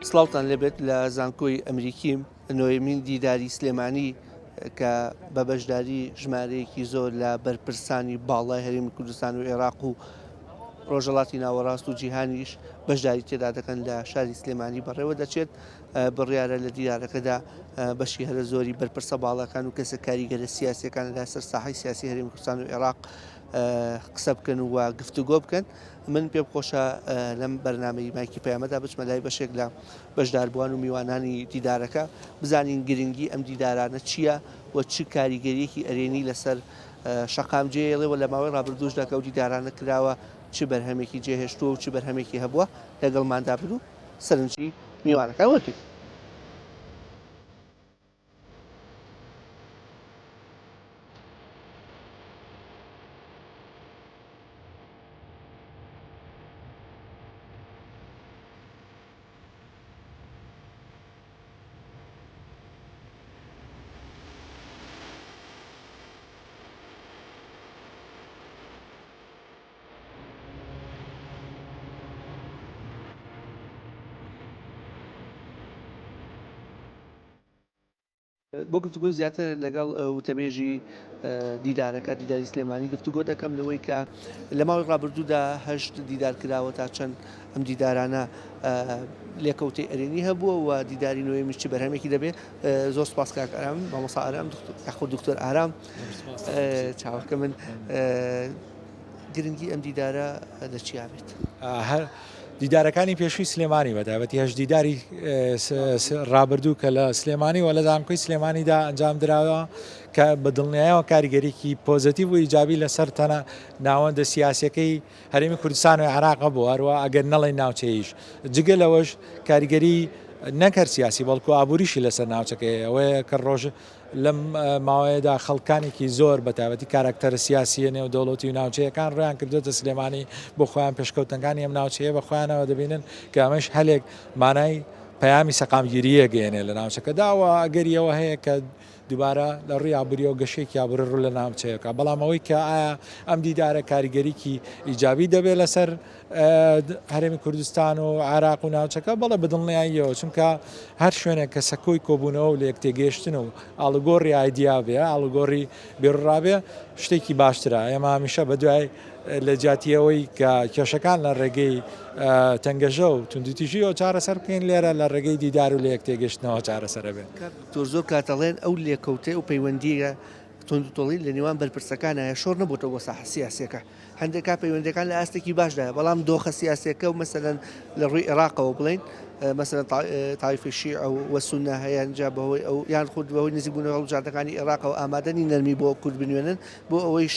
سڵاوتان لێبێت لە زانکۆی ئەمریکیم نۆیەمین دیداری سلێمانی کە بە بەشداری ژمارەیەکی زۆر لە بەرپرسانی باڵای هەرێمی کوردستان و عێراق و ڕۆژەڵاتی ناوەڕاست و جیهانیش بەشداری تێدا دەکەن لە شاری سلێمانی بەڕێوە دەچێت بڕیارە لە دیدارەکەدا بەشی هەرە زۆری بەرپرسە باڵاکان و کەسە کاریگەرە سیاسیەکان لە سەر ساحەی سیاسی هەرێمی کوردستان و عێراق قسە بکەن و گفتوگۆ بکەن من پێم خۆشە لەم بەرنامەی مایکی پەیامەدا بچمە لای بەشێک لە بەشداربووان و میوانانی دیدارەکە بزانین گرنگی ئەم دیدارانە چییە و چ کاریگەریەکی ئەرێنی لەسەر شەقام جێیەڵێ و لە ماوەی ڕابردووشدا کە ئەو دیدارانە کراوە چ بەرهەمێکی جێهێشتووە و چ بەرهەمێکی هەبووە لەگەڵماندا بن و سەرنجی میوانەکان وەرگرن. بۆ گفتوگۆی زیاتر لەگەڵ وتەبێژی دیدارەکە دیداری سلێمانی گفتوگۆ دەکەم لەوەی کە لە ماوەی ڕابردوودا هەشت دیدار کراوە تا چەند ئەم دیدارانە لێکەوتەی ئەرێنی هەبووە و دیداری نوێمیش چ بەرهەمێکی دەبێت زۆر سپاس کاک ئارام مامۆستا ئارام یاخود دکتۆر ئارام چاوەکە من گرنگی ئەم دیدارە لە چیا بێت؟ هەر دیدارەکانی پێشووی سلێمانی بە تایبەتی هەش دیداری ڕابردوو کە لە سلێمانی و لە زانکۆی سلێمانیدا ئەنجام دراوە کە بە دڵنیایەوە کاریگەریکی پۆزەتیڤ و ئیجابی لەسەر تەنە ناوەندە سیاسەکەی هەرێمی کوردستان و عێراق بوو هەروە ئەگەر نەڵێ ناوچەیش جگە لەوەش کاریگەری نەک هەر سیاسی بەڵکو ئابووریشی لەسەر ناوچەکەی ئەوەیە کە ڕۆژ لەم ماوەیەدا خەڵکانێکی زۆر بە تایبەتی کاراکتەرە سیاسییە نێودەوڵەتی و ناوچەیەکان ڕوویان کردووەتە سلێمانی بۆ خۆیان پێشکەوتنەکانی ئەم ناوچەیە بە خۆیانەوە دەبینن کە ئەمەش هەلێک مانای پەیامی سەقامگیرییە گەیەنێ لە ناوچەکەدا و ئەگەری ئەوە هەیە کە دووبارە لە ڕووی ئابووریەوە گەشەیەکی ئابووری ڕوو لە ناوچەیەکە بەڵام ئەوەی کە ئایا ئەم دیدارە کاریگەریکی ئیجابی دەبێت لەسەر هەرێمی کوردستان و عێراق و ناوچەکە بەڵێ بە دڵنیاییەوە چونکە هەر شوێنێک کە سەکۆی کۆبوونەوە و لەیەکتێگەیشتن و ئاڵوگۆڕی ئایدیا بێ ئاڵوگۆڕی بیروڕا بێ شتێکی باشترە ئێمە هەمیشە بە دوای لە جیاتی ئەوەی کە کێشەکان لە ڕێگەی تەنگەژە و توندوتیژیەوە چارەسەر بکەین لێرە لە ڕێگەی دیدار و لەیەکتێگەیشتنەوە چارەسەرە بێت. کاک دکتۆر زۆر کات ئەڵێن ئەو لێکەوتەی ئەو پەیوەندییە توندوتۆڵی لە نێوان بەرپرسەکانایە شۆڕ نەبۆتەوە بۆ ساحە سیاسیەکە هەندێک کات پەیوەندیەکان لە ئاستێکی باشدایە بەڵام دۆخە سیاسیەکە و مەسەلەن لە ڕووی عێراقەوە بڵین مەسەلەن تایفی شیعە و سوننە هەیە جا بەهۆی ئەو یان خود بەهۆی نزیکبوونەوە هەڵبژاردنەکانی عێراقەوە ئامادەنی نەرمی بۆ کورد بنوێنن بۆ ئەوەی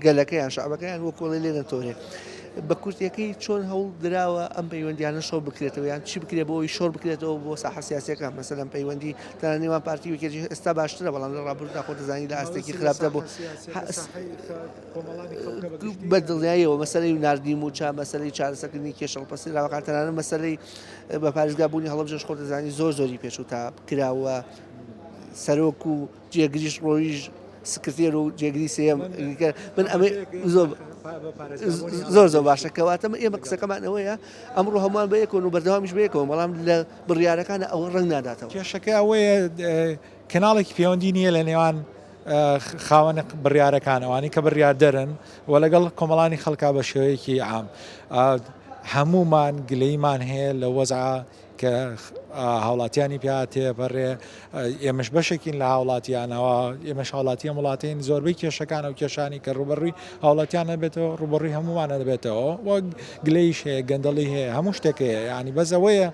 گەلەکەیان شەعبەکەیان وەک کۆڵێ لێ نەتۆرێ. بە کورتیەکەی چۆن هەوڵ دراوە ئەم پەیوەندیانە شۆڕ بکرێتەوە یان چی بکرێت بۆ ئەوەی شۆڕ بکرێتەوە بۆ ساحە سیاسیەکە مەسەلەن پەیوەندی تەنانەت نێوان پارتی و یەکێتی ئێستا باشترە بەڵام لە ڕابردوودا خۆ دەزانی لە ئاستێکی خراپدا بوو بە دڵنیاییەوە مەسەلەی ناردنی مووچە مەسەلەی چارەسەرکردنی کێشە هەڵپەسێراوەکان تەنانەت مەسەلەی بە پارێزگا بوونی هەڵەبجەش خۆ دەزانی زۆر زۆری پێچوو تا کراوە سەرۆک و جێگریش ڕۆیش سکرتێر و جێگری سێم من ئەمە زۆر زۆر زۆر باشە کەواتە ئێمە قسەکەمان ئەوەیە ئەمڕۆ هەمووان بە یەکەوە و بەردەوامیش بە یەکەوە بەڵام لە بڕیارەکانە ئەوە ڕەنگ ناداتەوە. کێشەکە ئەوەیە کەناڵێکی پەیوەندی نییە لە نێوان خاوەنە بڕیارەکان ئەوانەی کە بڕیاردەرن و لەگەڵ کۆمەڵانی خەڵکا بە شێوەیەکی عام هەمومان گلەیمان هەیە لە وەزعە کە هاوڵاتیانی پیا تێپەڕێ ئێمەش بەشێکین لە هاوڵاتیانەوە ئێمەش هاوڵاتی ئەم وڵاتین زۆربەی کێشەکان و کێشانی کە ڕوبەڕووی هاوڵاتیان نەبێتەوە ڕوبەڕووی هەمومانە دەبێتەوە وەک گلەیش هەیە گەندەڵی هەیە هەموو شتێک هەیە ینی بەس ئەوەیە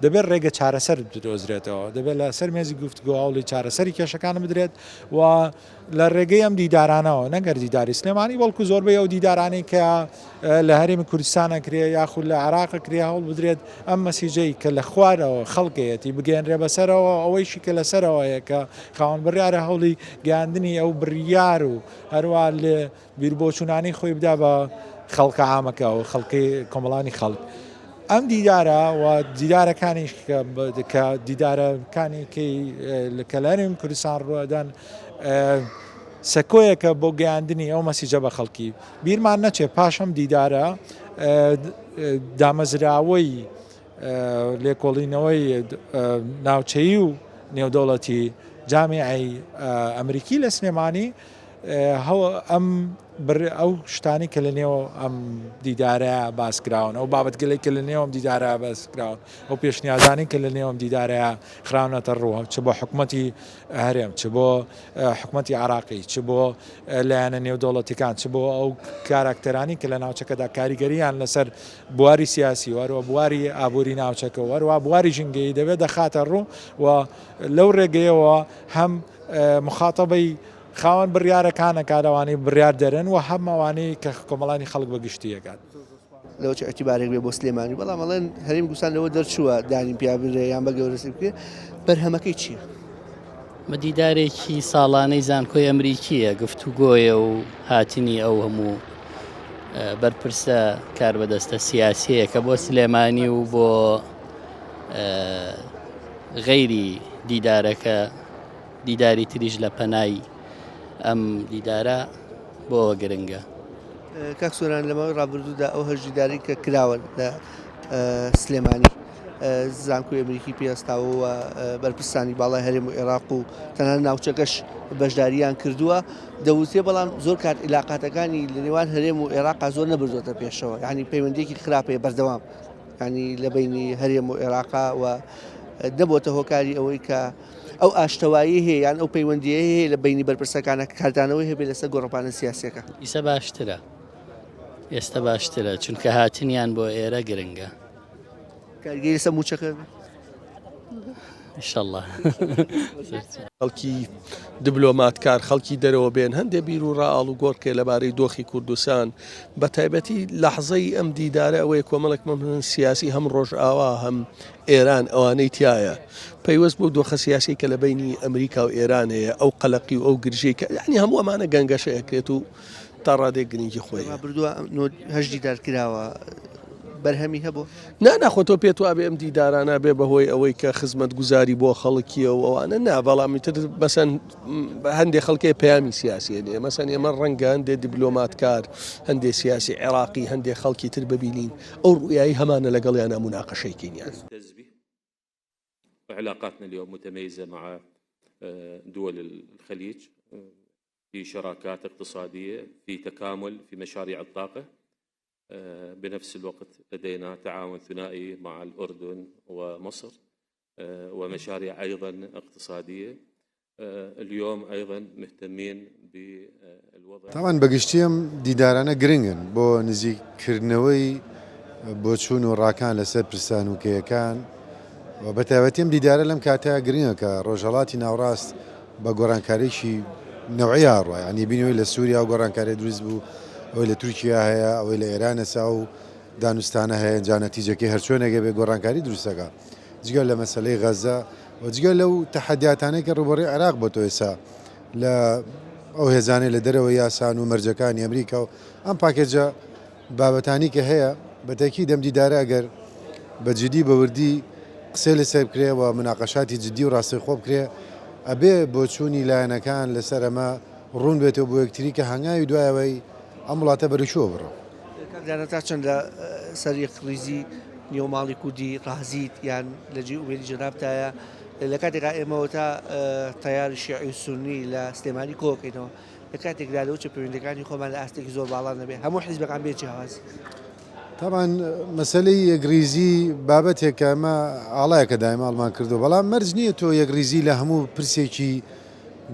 دەبێت ڕێگە چارەسەر بدۆزرێتەوە دەبێت لە سەر مێزی گفتگۆ هەوڵی چارەسەری کێشەکان بدرێت و لە ڕێگەی ئەم دیدارانەوە نەگەر دیداری سلێمانی بەڵکو زۆربەی ئەو دیدارانەی کە لە هەرێمی کوردستان ئەکرێ یاخود لە عێراق ئەکرێ هەوڵ بدرێت ئەم message ەی کە لە خوارەوە خەڵکەیەتی بگەیەنرێ بەسەرەوە ئەوەیشی کە لەسەرەوەیە کە خاوەن بڕیارە هەوڵی گەیاندنی ئەو بڕیار و هەروە لێ بیربۆچوونانەی خۆی بدا بە خەڵکە عامەکە و خەڵکی کۆمەڵانی خەڵک. ئەم دیدارە و دیدارەکانیش کە دیدارەکانی کە لە هەرێمی کوردستان ڕوودەدەن سەکۆیەکە بۆ گەیاندنی ئەو message ە بە خەڵکی. بیرمان نەچێت پاش ئەم دیدارە دامەزراوەی. لێکۆڵینەوەی ناوچەیی و نێودەوڵەتی جامیعەی ئەمریکی لە سلێمانی ئەم ئەو شتانی کە لە نێو ئەم دیدارە باس کراون ئەو بابەتگەلێک کە لە نێو ئەم دیدارە باس کراون ئەو پێشنیازانەی کە لە نێو ئەم دیدارەیا خراونەتە ڕوو چ بۆ حکومەتی هەرێم چ بۆ حکومەتی عراقی چ بۆ لایەنە نێودەوڵەتیەکان چ بۆ ئەو کاراکتەرانی کە لە ناوچەکەدا کاریگەریان لەسەر بواری سیاسی و هەروە بواری ئابووری ناوچەکە و هەروە بواری ژینگەیی دەبێت دەخاتە ڕوو و لەو ڕێگەیەوە هەم مخاتەبەی خاوەن بڕیارەکان ئەکات ئەوانەی بڕیار دەرن و هەم ئەوانەی کە کۆمەڵانی خەڵک بە گشتی ئەکات. لەوە چ ئیعتیبارێک بێ بۆ سلێمانی، بەڵام ئەڵێن هەرێمی کوردستان لەوە دەرچووە دانی پیا بنرێ یان بە گەورەسی بکرێ، بەرهەمەکەی چییە؟ ئەمە دیدارێکی ساڵانەی زانکۆی ئەمریکییە، گفتوگۆیە و هاتنی ئەو هەموو بەرپرسە کاربەدەستە سیاسیەیە کە بۆ سلێمانی و بۆ غەیری دیدارەکە دیداری تریش لە پەنای ئەم دیدارە بۆ گرنگە. کاک سۆران لە ماوەی ڕابردوودا ئەو هەشت دیدارەی کە کراوە لە سلێمانی زانکۆی ئەمریکی پێستاوە و بەرپرسانی باڵای هەرێم و عێراق و تەنانەت ناوچەکەش بەشداریان کردووە دەوترێ بەڵام زۆر کات عیلاقاتەکانی لە نێوان هەرێم و عێراقا زۆر نەبردوێتە پێشەوە یعنی پەیوەندیەکی خراپەیە بەردەوام ینی لە بینی هەرێم و عێراقا و دەبێتە هۆکاری ئەوەی کە ئەو ئاشتەوایی هەیە یان ئەو پەیوەندییە هەیە لە بەینی بەرپرسەکانە کە کاردانەوەی هەبێت لەسەر گۆڕەپانە سیاسییەکە؟ ئیسە باشترە، ئێستە باشترە، چونکە هاتنیان بۆ ئێرە گرنگە. کاریگەری لەسەر مووچەکە دەبێت؟ ئیشەڵڵا. خەڵکی دبلۆماتکار، خەڵکی دەرەوە بێن، هەندێ بیر و ڕا ئاڵوگۆڕ بکرێ لەبارەی دۆخی کوردستان، بە تایبەتی لەحزەی ئەم دیدارە ئەوەیە کۆمەڵێک مەمنون سیاسی هەم ڕۆژئاوا هەم ئێران ئەوانەی تایە پەیوەست بەو دۆخە سیاسی کە لە بینی ئەمریکا و ئێران هەیە ئەو قەلەقی و ئەو گرژی کە یعنی هەموو ئەمانە گەنگەشە ئەکرێت و تا ڕادێک گرنگی خۆی بردووە هەش دیدار کراوە بەرهەمی هەبوو؟ نا ناخۆ تۆ پێت وابێ ئەم دیدارانە بێ بەهۆی ئەوەی کە خزمەتگوزاری بۆ خەڵکیە و ئەوانە نا بەڵام ئیتر مەسەن هەندێ خەڵکێ پەیامی سیاسیە نیە مەسەن ئێمە ڕەنگە هەندێ دیبلۆماتکار هەندێ سیاسی عێراقی هەندێ خەڵکی تر ببینین ئەو ڕوئیایی هەمانە لەگەڵیانە موناقەشەی کەین یان. علاقاتنا اليوم متميزة مع دول الخليج في شراكات اقتصادية في تكامل في مشاريع الطاقة بنفس الوقت لدينا تعاون ثنائي مع الأردن ومصر ومشاريع أيضا اقتصادية اليوم أيضا مهتمين بالوضع. تاوان بە گشتی ئەم دیدارانە گرنگن بۆ نزیک کردنەوەی بۆچوون و ڕاکان لەسەر پرسە هەنووکەیەکان و بە تایبەتی ئەم دیدارە لەم کاتەیا گرنگە کە ڕۆژهەڵاتی ناوڕاست بە گۆڕانکاریی نەوعی ئاڕوا یانی بینی ئەوەی لە سووریا و گۆڕانکاری دروست بوو ئەوەی لە تورکیا هەیە ئەوەی لە ئێران ئێستا ئەو دانوستانە هەیە جا نەتیجەکەی هەرچۆنێک بێ گۆڕانکاری دروست دەکا جگە لە مەسەلەی غەزە و جگە لەو تەحەدیاتانەی کە ڕووبەڕووی عێراق بۆتەوە ئێستا لە ئەو هێزانەی لە دەرەوەی یاسان و مەرجەکانی ئەمریکا و ئەم پاکێجە بابەتانی کە هەیە بە تەئکید ئەم دیدارە ئەگەر بە جدی بە وردی قسەی لەسەر بکرێ و مناقەشاتی جدی و ڕاستەوخۆ بکرێ ئەبێ بۆچوونی لایەنەکان لەسەر ئەمە ڕوون بێتەوە بۆ یەکتری کە هەنگاوی دوایەوەی ئەم وڵاتە بەرەو کوێوە بڕۆ. کاک دانا تا چەند لە سەر یەکڕیزی نێو ماڵی کوردی ڕازیت یان لە جێی ئومێدی جەنابتایە لە کاتێکا ئێمەوە تا تەیاری شیعی و سوننی لە سلێمانی کۆکەینەوە لە کاتێکدا لەوە چە پەیوەندیەکانی خۆمان لە ئاستێکی زۆر باڵا نەبێ هەموو حیزبەکان بێ جیاوازی. تەبعەن مەسەلەی یەکڕیزی بابەتێکە ئەمە ئاڵایەکە دایمە ئەڵمان کردووە بەڵام مەرج نییە تۆ یەکڕیزی لە هەموو پرسێکی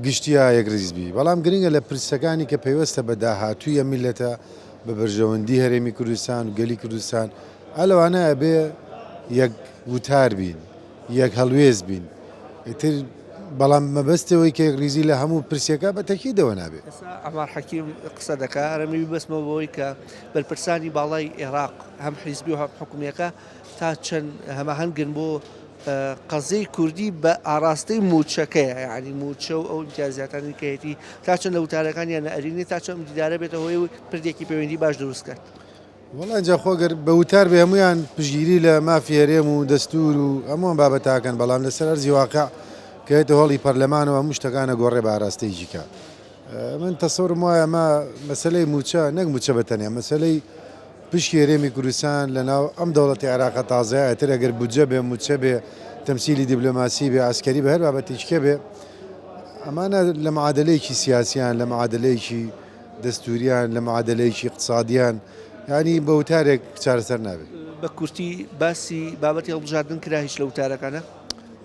گشتیا یەکڕیز بی بەڵام گرنگە لە پرسەکانی کە پەیوەستە بە داهاتووی ئەم میللەتە بە بەرژەوەندی هەرێمی کوردستان و گەلی کوردستان ئا لەوانە ئەبێ یەک وتار بین یەک هەڵوێست بین ئیتر بەڵام مەبەست ئەوەی کە یەکڕیزی لە هەموو پرسێکا بە تەکیدەوە نابێ. ئێستا عەمار حەکیم قسە دەکا ئەرەمی بیبەستمەوە بەوەی کە بەرپرسانی باڵای ئێراق هەم حیزبی و هەم حکومییەکە تا چەند هەماهەنگن بۆ قەزیەی کوردی بە ئاڕاستەی مووچەکەیە یانی مووچە و ئەو ئیمتیازاتانەی کە هەیەتی تا چەند لە وتارەکانیان ئەرێنی تا چەند ئەم دیدارە بێتە هۆی پردێکی پەیوەندی باش دروست کات. وەڵا ئینجا خۆ گەر بە وتار بێ هەموویان پشتگیری لە مافی هەرێم و دەستوور و هەموو ئەم بابەتە ئەکەن بەڵام لەسەر ئەرزی واقع کە یەتە هۆڵی پەرلەمانەوە هەموو شتەکان ئەگۆڕێ بە ئاراستەیەکی کە من تەسەورم وایە ئەمە مەسەلەی مووچە نەک مووچە بە تەنیا مەسەلەی. پشکی هەرێمی کوردستان لە ناو ئەم دەوڵەتی عێراقە تازەیە ئیتر ئەگەر بودجە بێ، مووچە بێ، تەمسیلی دیبلۆماسی بێ، عەسکەری بێ، هەر بابەتێکی کە بێ، ئەمانە لە معادەلەیەکی سیاسیان، لە معادەلەیەکی دەستووریان، لە معادەلەیەکی ئیقتسادیان، یانی بە وتارێک چارەسەر نابێ. بە کورتی باسی بابەتی هەڵبژاردن کرا هیچ لە وتارەکانا؟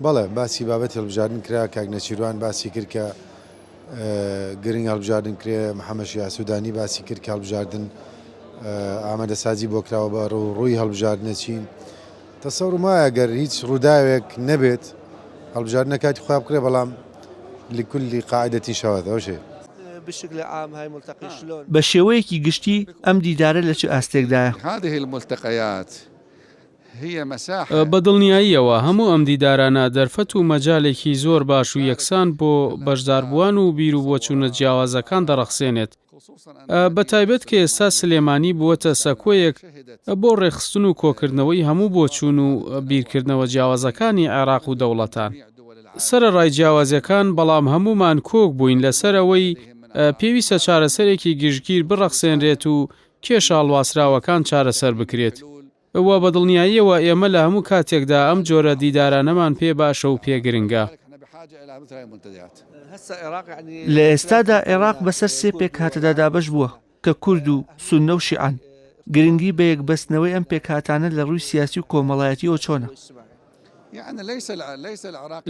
بەڵێ باسی بابەتی هەڵبژاردن کرا، کاک نێچیروان باسی کرد کە گرنگ هەڵبژاردن کرێ، محەمەد شیاع سودانی باسی کرد کە هەڵبژاردن ئامادەسازی بۆ کراوە بە ڕووی هەڵبژاردنە چین. تەسەورم وایە گەر هیچ ڕووداوێک نەبێت هەڵبژاردنە کاتی خۆیان بکرێ بەڵام لکل قاعدە شواذ ئەوەش هەیە. بە شێوەیەکی گشتی ئەم دیدارە لە چ ئاستێکدایە؟ بە دڵنیاییەوە هەموو ئەم دیدارانە دەرفەت و مەجالێکی زۆر باش و یەکسان بۆ بەشداربووان و بیروبۆچوونە جیاوازەکان دەڕەخسێنێت، بە تایبەت کە ئێستا سلێمانی بووەتە سەکۆیەک بۆ ڕێکخستن و کۆکردنەوەی هەموو بۆچوون و بیرکردنەوە جیاوازەکانی عێراق و دەوڵەتان. سەرەڕای جیاوازیەکان، بەڵام هەموومان کۆک بووین لەسەر ئەوەی پێویستە چارەسەرێکی گشتگیر بڕەخسێنرێت و کێشە هەڵواسراوەکان چارەسەر بکرێت. و بە دڵنیاییەوە ئێمە لە هەموو کاتێکدا ئەم جۆرە دیدارانەمان پێ باشە و پێ گرنگە. لە ئێستادا عێراق بەسەر سێ پێکهاتەدا دابەش بووە کە کورد و سوننە و شیعەن. گرنگی بە یەکبەستنەوەی ئەم پێکهاتانە لە ڕووی سیاسی و کۆمەڵایەتییەوە چۆنە؟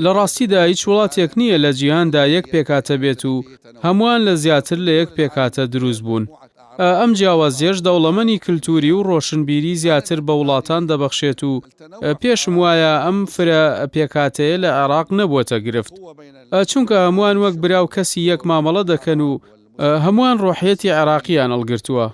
لە ڕاستیدا هیچ وڵاتێک نییە لە جیهاندا یەک پێکهاتە بێت و هەمووان لە زیاتر لە یەک پێکهاتە دروست بوون. ئەم جیاوازییەش دەوڵەمەنی کلتووری و ڕۆشنبیری زیاتر بە وڵاتان دەبەخشێت و پێشم وایە ئەم فرە پێکهاتەیە لە عێراق نەبووەتە گرفت چونکە هەمووان وەک برا و کەسی یەک مامەڵە دەکەن و هەمووان ڕۆحیەتی عێراقییان هەڵگرتووە.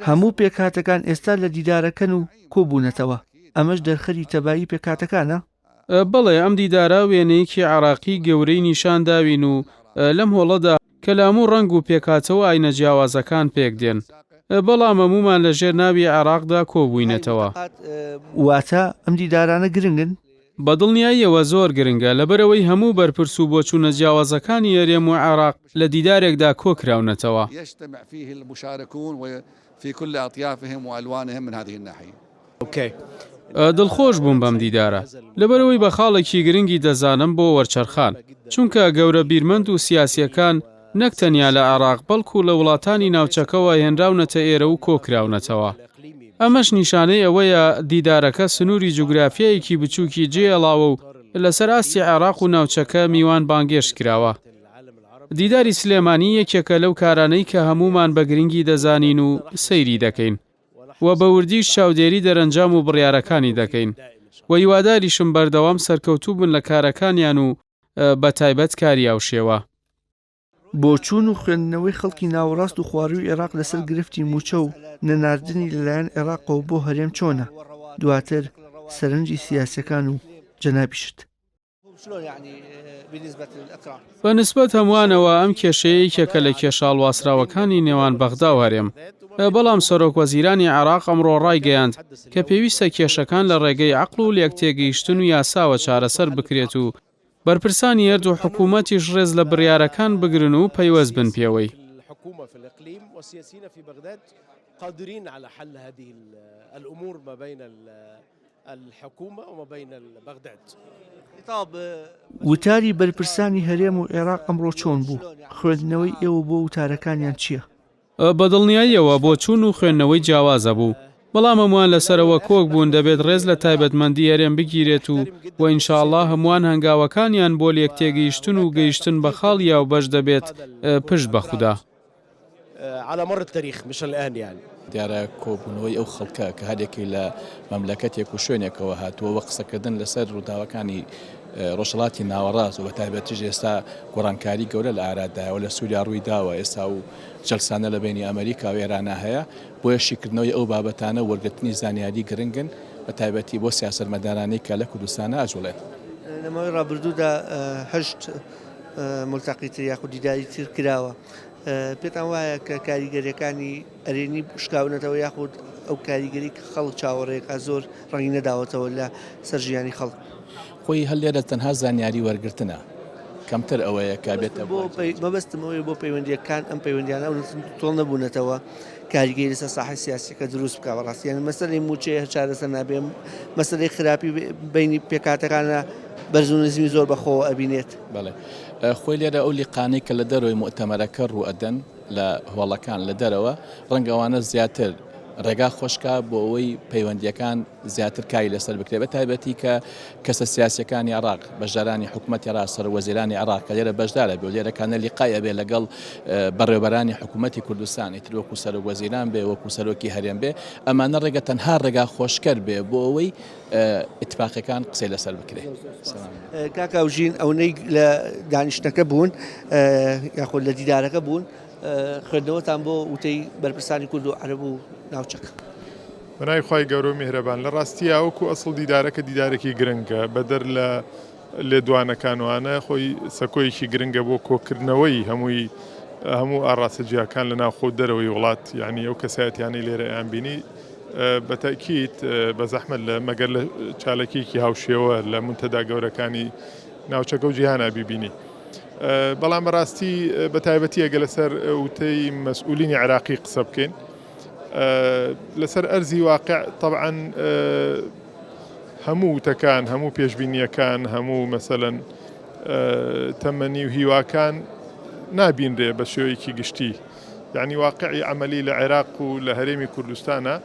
هەموو پێکهاتەکان ئێستا لە دیدارەکەن و کۆبوونەتەوە، ئەمەش دەرخەری تەبایی پێکهاتەکانە؟ بەڵێ، ئەم دیدارە وێنەیەکی عێراقی گەورەی نیشان داوین و لەم هۆڵەدا کە لە هەموو ڕەنگ و پێکهاتە و ئاینە جیاوازەکان پێکدێن، بەڵام هەموومان لە ژێر ناوی عێراقدا کۆبووینەتەوە. واتە ئەم دیدارانە گرنگن؟ بە دڵنیاییەوە زۆر گرنگە، لەبەرئەوەی هەموو بەرپرس و بۆچوونە جیاوازەکانی هەرێم و عێراق لە دیدارێکدا کۆکراونەتەوە. دڵخۆش بووم بەم دیدارە، لەبەرئەوەی بە خاڵێکی گرنگی دەزانم بۆ وەرچەرخان، چونکە گەورە بیرمەند و سیاسییەکان نەک تەنیا لە عێراق بەڵکو لە وڵاتانی ناوچەکەوە هێنراونەتە ئێرە و کۆکراونەتەوە. ئەمەش نیشانەی ئەوەیە دیدارەکە سنووری جوگرافیایەکی بچووکی جێهێڵاوە و لەسەر ئاستی عێراق و ناوچەکە میوان بانگێشت کراوە. دیداری سلێمانی یەکێکە لەو کارانەی کە هەموومان بە گرنگی دەزانین و سەیری دەکەین و بە وردیش چاودێری دەرەنجام و بڕیارەکانی دەکەین و هیواداریشم بەردەوام سەرکەوتوو بن لە کارەکانیان و بە تایبەت کاری هاوشێوە. بۆچوون و خوێندنەوەی خەڵکی ناوەڕاست و خوارووی عێراق لەسەر گرفتی مووچە و نەناردنی لەلایەن عێراقەوە بۆ هەرێم چۆنە؟ دواتر سەرنجی سیاسیەکان و جەنابیشت. بە نسبەت هەمووانەوە ئەم کێشەیە یەکێکە لە کێشە هەڵواسراوەکانی نێوان بەغدا و هەرێم، بەڵام سەرۆک وەزیرانی عێراق ئەمڕۆ ڕایگەیاند کە پێویستە کێشەکان لە ڕێگەی عەقڵ و لێکتێگەیشتن و یاساوە چارەسەر بکرێت و بەرپرسانی هەردوو حکوومەتیش ڕێز لە بڕیارەکان بگرن و پەیوەست بن پێوەی. وتاری بەرپرسانی هەرێم و عێراق ئەمڕۆ چۆن بوو؟ خوێندنەوەی ئێوە بۆ وتارەکانیان چییە؟ بە دڵنیاییەوە بۆچوون و خوێندنەوەی جیاواز هەبوو، بەڵام هەمووان لەسەر ئەوە کۆک بوون دەبێت ڕێز لە تایبەتمەندی هەرێم بگیرێت و و ان شاءاللە هەمووان هەنگاوەکانیان بۆ لێکتێگەیشتن و گەیشتن بە خاڵی هاوبەش دەبێت پشت بە خودا. على مر التاريخ مش الآن يعني. دیارە کۆبوونەوەی ئەو خەڵکە کە هەریەکەی لە مەملەکەتێک و شوێنێکەوە هاتووە و قسەکردن لەسەر ڕووداوەکانی ڕۆژهەڵاتی ناوەڕاست و بەتایبەتیش ئێستا گۆڕانکاری گەورە لە ئارادایە و لە سووریا ڕووی داوە ئێستا و جەلسانە لە بەینی ئەمریکا و ئێرانا هەیە بۆیە شیکردنەوەی ئەو بابەتانە و وەرگرتنی زانیاری گرنگن بە تایبەتی بۆ سیاسەتمەدارانەی کە لە کوردستانا ئەجوڵێن. لە ماوەی ڕابردوودا هەشت ملتەقی تر یاخود دیداری تر کراوە، پێتان وایە کە کاریگەریەکانی ئەرێنی شکاونەتەوە یاخود ئەو کاریگەری کە خەڵک چاوەڕێکە زۆر ڕەنگی نەداوەتەوە لە سەر ژیانی خەڵک؟ خۆی هەر لێرە تەنها زانیاری وەرگرتنە کەمتر ئەوەیە کە بێتە بۆ مەبەستم ئەوەیە بۆ پەیوەندییەکان ئەم پەیوەندیانە ئەو تۆڵ نەبوونەتەوە کاریگەری لەسەر ساحەی سیاسیەکە دروست بکە بەڕاستی یانی مەسەلەی مووچەیە هەر چارەسەر نابێ مەسەلەی خراپی بینی پێکهاتەکانە بەرز و نزمی زۆر بەخۆوە ئەبینێت. بەڵێ خۆی لێرە ئەو لیقانەی کە لە دەرەوەی موئتەمەرەکە ڕوو ئەدەن لە هۆڵەکان لە دەرەوە ڕەنگە ئەوانە زیاتر ڕێگا خۆشکا بۆ ئەوەی پەیوەندیەکان زیاتر کاری لەسەر بکرێت بە تایبەتی کە کەسە سیاسیەکانی عێراق بەشدارانی حکوومەتی عێراق سەرۆک وەزیرانی عێراق کە لێرە بەشدارە بێ و لێرەکانە لیقای ئەبێ لەگەڵ بەڕێوبەرانی حکوومەتی کوردستان ئیتر وەکو سەرۆک وەزیران بێ وەکو سەرۆکی هەرێم بێ ئەمانە ڕێگە تەنها ڕێگا خۆشکەر بێ بۆ ئەوەی ئیتفاقەکان قسەی لەسەر بکرێ. کاک هاوژین ئەونەی لە دانیشتنەکە بوون یاخود لە دیدارەکە بوون خوێندنەوەتان بۆ وتەی بەرپرسانی کورد و عەرەب و ناوچەکە. بەناوی خوای گەورە و میهرەبان. لە ڕاستیا وەکو ئەسڵ دیدارەکە دیدارێکی گرنگە، بەدەر لە لێدوانەکان وانە خۆی سەکۆیەکی گرنگە بۆ کۆکردنەوەی هەمووی هەموو ئاڕاستە جیاکان لە ناوخۆ و دەرەوەی وڵات، یانی ئەو کەسایەتیانەی لێرە ئەیان بینی بە تەئکید بە زەحمەت لە مەگەر لە چاالکیەکی هاوشێوە لە مونتەدا گەورەکانی ناوچەکە و جیهانا بیبینی. بەڵام بەڕاستی بە تایبەتی ئەگە لەسەر وتەی مەسئولینی عێراقی قسە بکەین لەسەر ئەرزی واقع طبعا هەموو وتەکان هەموو پێشبینیەکان هەموو مەسەلەن تەمەنی و هیواکان نابینرێ بە شێوەیەکی گشتی یعنی واقعی عملی لە عێراق و لە هەرێمی کوردستانە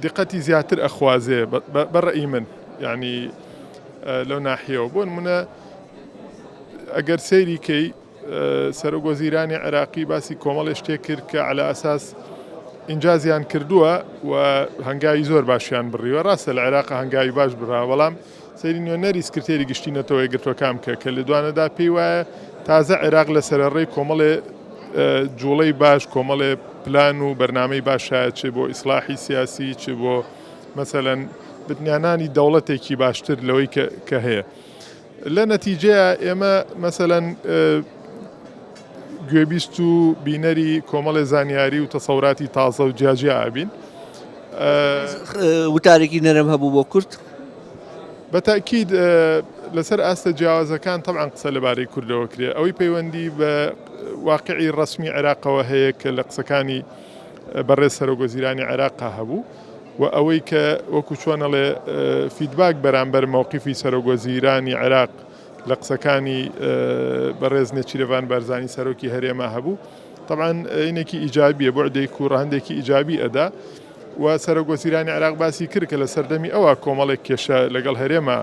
دیقەتی زیاتر ئەخوازێ بە ڕەئی من یعنی لەو ناحیەوە بۆ نمونە ئەگەر سەیری کەی سەرۆک وەزیرانی عێراقی باسی کۆمەڵێ شتێک کرد کە عەلا ئەساس ئینجازیان کردووە و هەنگاوی زۆر باشیان بڕیوە ڕاستە لە عێراق هەنگاوی باش بڕا بەڵام سەیری نوێنەری سکرتێری گشتی نەتەوە یەکگرتووەکان بکە کە لێدوانەدا پێی وایە تازە عێراق لە سەرەڕێی کۆمەڵێ جوڵەی باش کۆمەڵێ پلان و بەرنامەی باشە چ بۆ ئیسلاحی سیاسی چ بۆ مەسەلەن بنیانانی دەوڵەتێکی باشتر لەوەی کە هەیە لە نەتیجەیا ئێمە مەسەلەن گوێبیست و بینەری کۆمەڵێ زانیاری و تەسەوراتی تازە و جیاجیا ئەبین. وتارێکی نەرم هەبوو بۆ کورد؟ بە تەئکید لەسەر ئاستە جیاوازەکان تەبعەن قسە لەبارەی کوردەوە کرێ. ئەوەی پەیوەندی بە واقعی ڕەسمی عێراقەوە هەیە کە لە قسەکانی بەڕێز سەرۆکوەزیرانی عێراقا هەبوو و ئەوەی کە وەکو چۆن ئەڵێ feedback بەرامبەر مەوقیفی سەرۆکوەزیرانی عێراق لە قسەکانی بەڕێز نێچیرەڤان بارزانی سەرۆکی هەرێما هەبوو تەبعەن ئینێکی ئیجابیە بوعدێک و ڕەهەندێکی ئیجابی ئەدا و سەرۆک وەزیرانی عێراق باسی کرد کە لە سەردەمی ئەوە کۆمەڵێک کێشە لەگەڵ هەرێما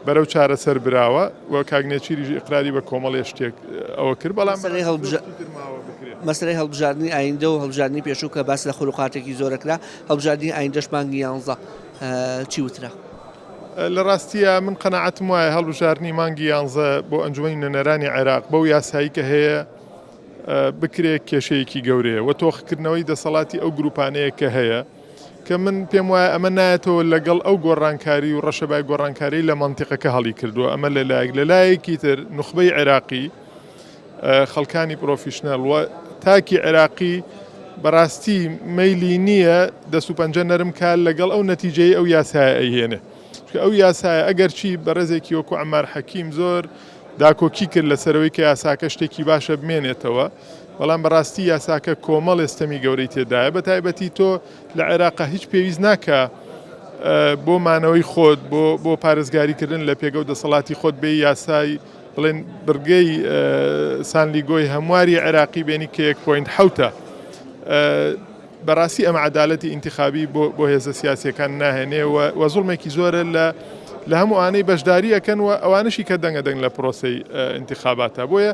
بەرەو چارەسەر براوە و کاک نێچیریش ئیقراری بە کۆمەڵێ شتێک ئەوە کرد بەڵام مەسەلەی هەڵبژاردنی ئایندە و هەڵبژاردنی پێشوو کە باس لە خروقاتێکی زۆرە کرا هەڵبژاردنی ئایندەش مانگی یانزە چی وترا؟ لە ڕاستییا من قەناعەتم وایە هەڵبژاردنی مانگی یانزە بۆ ئەنجومەنی نوێنەرانی عێراق بەو یاسایی کە هەیە بکرێ کێشەیەکی گەورەیە و تۆخکردنەوەی دەسەڵاتی ئەو گروپانەیە کە هەیە کە من پێم وایە ئەمە نایەتەوە لەگەڵ ئەو گۆڕانکاری و ڕەشەبای گۆڕانکاری لە مەنتیقەکە هەڵی کردووە ئەمە لە لایەک لە لایەکی تر نوخبەی عێراقی خەڵکانی پرۆفیشنەڵ و تاکی عێراقی بەڕاستی مەیلی نییە دەست و پەنجە نەرم کا لەگەڵ ئەو نەتیجەی ئەو یاسایە ئەیهێنێ چونکە ئەو یاسایە ئەگەرچی بەڕێزێکی وەکو عەمار حەکیم زۆر داکۆکی کرد لەسەرەوەی کە یاساکە شتێکی باشە بمێنێتەوە بەڵام بەڕاستی یاساکە کۆمەڵێ ستەمی گەورەی تێدایە بە تایبەتی تۆ لە عێراقا هیچ پێویست ناکە بۆ مانەوەی خۆت بۆ بۆ پارێزگاریکردن لە پێگە و دەسەڵاتی خۆت بێ یاسای بڵێن بڕگەی سانلیگۆی هەمواری عێراقی بێنی کە یەک point حەوتە بەڕاستی ئەمە عەدالەتی ئینتخابی بۆ بۆ هێزە سیاسیەکان ناهێنێ و و زوڵمێکی زۆرە لە لە هەموو ئانەی بەشداری ئەکەن و ئەوانەشی کە دەنگە دەنگ لە پرۆسەی ئینتخاباتە بۆیە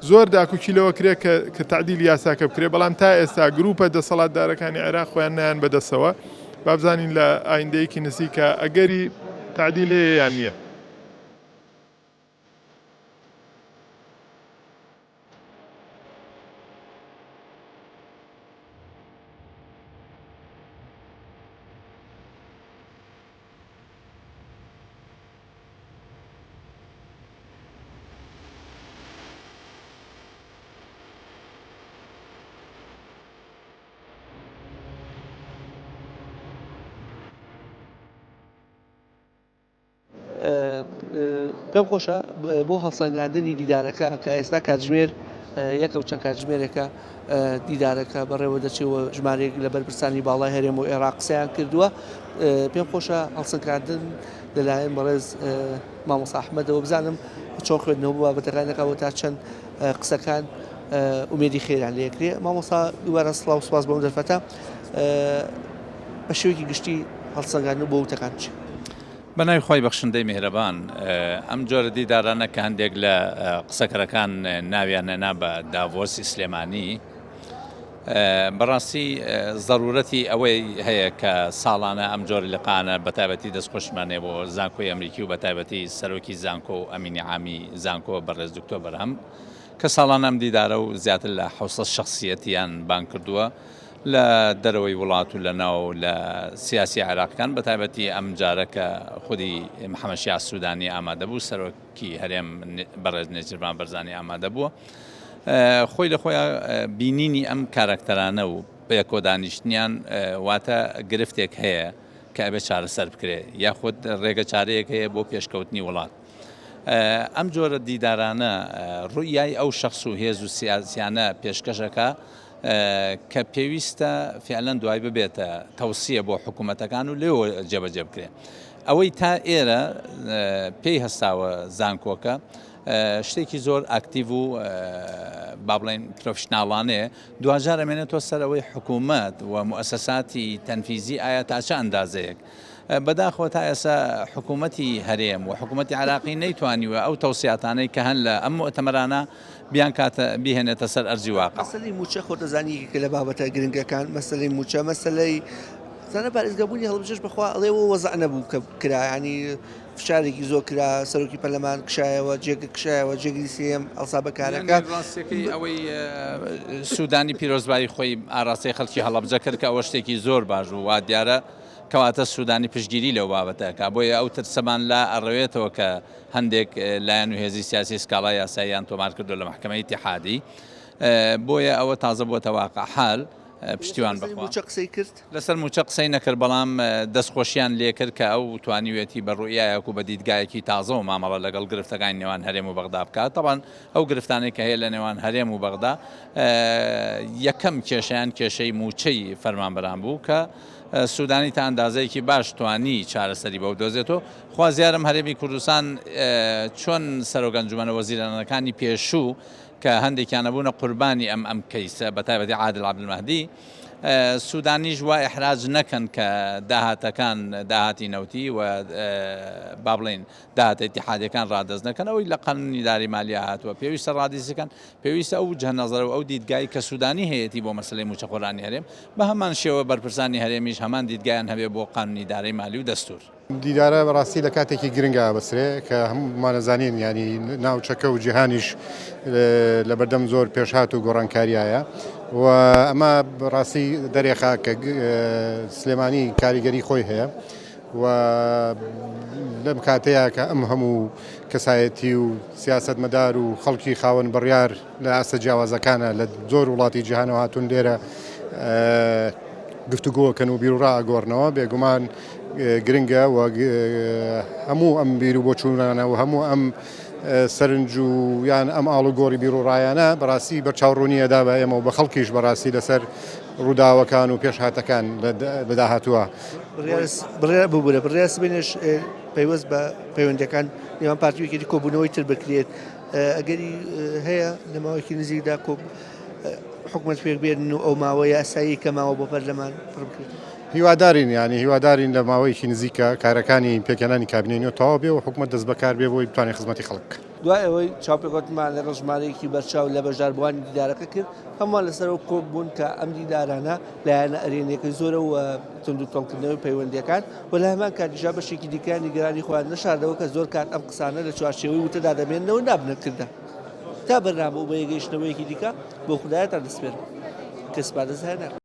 زۆر داکوکی لەوە کرێ کە کە تەعدیل یاساکە بکرێ بەڵام تا ئێستا گروپە دەسەڵاتدارەکانی عێراق خۆیان نایان بەدەسەوە بابزانین لە ئایندەیەکی نزیکە ئەگەری تەعدیل هەیە یان نییە. پێم خۆشە بۆ هەڵسەنگاندنی دیدارەکە کە ئێستا کاتژمێر یەکە و چەند کاتژمێرێکە دیدارەکە بەڕێوە دەچێ و ژمارەیەک لە بەرپرسانی باڵای هەرێم و عێراق قسەیان کردووە پێم خۆشە هەڵسەنگاندن لەلایەن بەڕێز مامۆستا ئەحمەدەوە بزانم چۆن خوێندنەوە بۆ بابەتەکان دەکات و تا چەند قسەکان ئومێدی خێران لێکرێ مامۆستا دووبارە سڵاو سپاس بۆم دەرفەتە بە شێوەیەکی گشتی هەڵسەنگاندن بۆ وتەکان چی؟ بە ناوی خوای بەخشندەی میهرەبان ئەم جۆرە دیدارانە کە هەندێک لە قسەکەرەکان ناویان هێنا بە داڤۆسی سلێمانی بەڕاستی زەرورەتی ئەوەی هەیە کە ساڵانە ئەم جۆرە لقانە بە تایبەتی دەستخۆشیمان هەیە بۆ زانکۆی ئەمریکی و بە تایبەتی سەرۆکی زانکۆ و ئەمینی عامی زانکۆ بەڕێز دکتۆر بەرهەم کە ساڵانە ئەم دیدارە و زیاتر لە 600 شخصیەتیان بانگ کردووە لە دەرەوەی وڵات و لە ناو لە سیاسی عێراقەکان بە تایبەتی ئەم جارە کە خودی محەممەد شیاع سوودانی ئامادە بوو سەرۆکی هەرێم بەڕێز نێچیرڤان بەرزانی ئامادە بووە خۆی لە خۆیان بینینی ئەم کاراکتەرانە و بەیەکەوە دانیشتنیان واتە گرفتێک هەیە کە ئەبێ چارەسەر بکرێ یاخود ڕێگە چارەیەک هەیە بۆ پێشکەوتنی وڵات. ئەم جۆرە دیدارانە ڕوئیای ئەو شەخس و هێز و سیاسیانە پێشکەش ئەکا کە پێویستە فعلەن دوای ببێتە تەوسیە بۆ حکوومەتەکان و لێوە جێبەجێ بکرێ. ئەوەی تا ئێرە پێی هەستاوە زانکۆکە شتێکی زۆر ئاکتیڤ و با بڵێین پرۆفشناڵانەیە، دواجار ئەمێنێتەوە سەر ئەوەی حکوومەت و موئەسەساتی تەنفیزی ئایا تا چ ئەندازەیەک بەداخەوە تا ئێستا حکوومەتی هەرێم و حکوومەتی عێراقی نەیتوانیوە ئەو تەوسیاتانەی کە هەن لە ئەم موئتەمەرانە بیانکاتە بیهێنێتە سەر ئەرزی واقع. مەسەلەی مووچە خۆت دەزانی یەکێکە لە بابەتە گرنگەکان، مەسەلەی مووچە، مەسەلەی زانە پارێزگابوونی هەڵەبجەش بەخوا ئەڵێ وە وەزع نەبوو کە کرا یانی فشارێکی زۆر کرا سەرۆکی پەرلەمان کشایەوە جێگر کشایەوە جێگری سێیەم هەڵسا بە کارەکە. یانی ڕاستیەکەی ئەوەی سوودانی پیرۆزبایی خۆی ئاراستەی خەڵکی هەڵەبجە کرد کە ئەوە شتێکی زۆر باش بوو وا دیارە کەواتە سوودانی پشتگیری لەو بابەتە ئەکا بۆیە ئەو ترسەمان لا ئەڕەوێتەوە کە هەندێک لایەن و هێزی سیاسی سکاڵای یاساییان تۆمار کردووە لە مەحکەمەی ئیتیحادی بۆیە ئەوە تازە بووەتە واقع حال پشتیوان بەخوا. لەسەر مووچە قسەی کرد؟ لەسەر مووچە قسەی نەکرد بەڵام دەستخۆشیان لێکرد کە ئەو توانیویەتی بە ڕوئیایەک و بە دیدگایەکی تازەوە مامەڵە لەگەڵ گرفتەکانی نێوان هەرێم و بەغدا بکات تەبعەن ئەو گرفتانەی کە هەیە لە نێوان هەرێم و بەغدا یەکەم کێشەیان کێشەی مووچەی فەرمانبەران بوو کە سوودانی تا ئەندازەیەکی باش توانی چارەسەری بۆ بدۆزێتەوە. خوازیارم هەرێمی کوردستان چۆن سەرۆک ئەنجومەنە وەزیرانەکانی پێشوو کە هەندێکیان ئەبوونە قوربانی ئەم ئەم کەیسە بە تایبەتی عادل عەبدولمەهدی سوودانیش وا ئیحراج نەکەن کە داهاتەکان داهاتی نەوتی و با بڵێین داهاتە ئیتیحادیەکان ڕادەست نەکەن ئەوەی لە قانونی ئیداری مالیە هاتووە پێویستە ڕادەستی کەن پێویستە ئەو وجهە نەزەرە و ئەو دیدگای کە سودانی هەیەتی بۆ مەسەلەی موچەخۆرانی هەرێم بە هەمان شێوە بەرپرسانی هەرێمیش هەمان دیدگایان هەبێ بۆ قانونی ئیدارەی مالی و دەستور. دیدارە بەڕاستی لە کاتێکی گرنگا ئەبەسترێ کە هەموومان ئەزانین یانی ناوچەکە و جیهانیش لەبەردەم زۆر پێشهات و گۆڕانکاریایە و ئەمە بەڕاستی دەرێخا کە سلێمانی کاریگەری خۆی هەیە و لەم کاتەیە کە ئەم هەموو کەسایەتی و سیاسەتمەدار و خەڵکی خاوەن بڕیار لە ئاستە جیاوازەکانە لە زۆر وڵاتی جیهانەوە هاتوون لێرە گفتوگۆکەن و بیرڕا ئەگۆڕنەوە بێگومان گرنگە و هەموو ئەم بیر و بۆچوونانە و هەموو ئەم سەرنج و یان ئەم ئاڵوگۆڕی بیرڕایانە بەڕاستی بەرچاوڕوونی ئەدا بە ئێمە و بە خەڵکیش بەڕاستی لەسەر ڕووداوەکان و پێشهاتەکان لە داهاتووە. بڕیار ببورە بڕیار سبەینێش پەیوەست بە پەیوەندیەکان نێوان پارتی و یەکێتی کۆبوونەوەی تر بکرێت ئەگەری هەیە لە ماوەیەکی نزیکدا کۆ حکومەت پێک بێنن و ئەو ماوە یاسایی کە ماوە بۆ پەرلەمان پڕ بکرێت. هیوادارین یانی هیوادارین لە ماوەیەکی نزیکە کارەکانی پێکهێنانی کابینەی نوێ تەواو بێ و حکومەت دەستبەکار بێ بۆی بتوانێت خزمەتی خەڵک بکات. دوای ئەوەی چاوپێکەوتنمان لەگەڵ ژمارەیەکی بەرچاو لە بەشداربووانی دیدارەکە کرد، هەمووان لەسەر ئەوە کۆک بوون کە ئەم دیدارانە لایەنە ئەرێنییەکەی زۆرە و توندوتۆڵکردنەوەی پەیوەندییەکان و لە هەمان کاتیشدا بەشێکی دیکەیان نیگەرانی خۆیان نەشاردەوە کە زۆر کات ئەم قسانە لە چوارچێوەی وتەدا دەمێننەوە و نابنە کردە. تا بەرنامە و بەیەگەیشتنەوەیەکی دیکە بۆ خودایەتان دەسپێرم. کە سپاردە زایە ناکەم.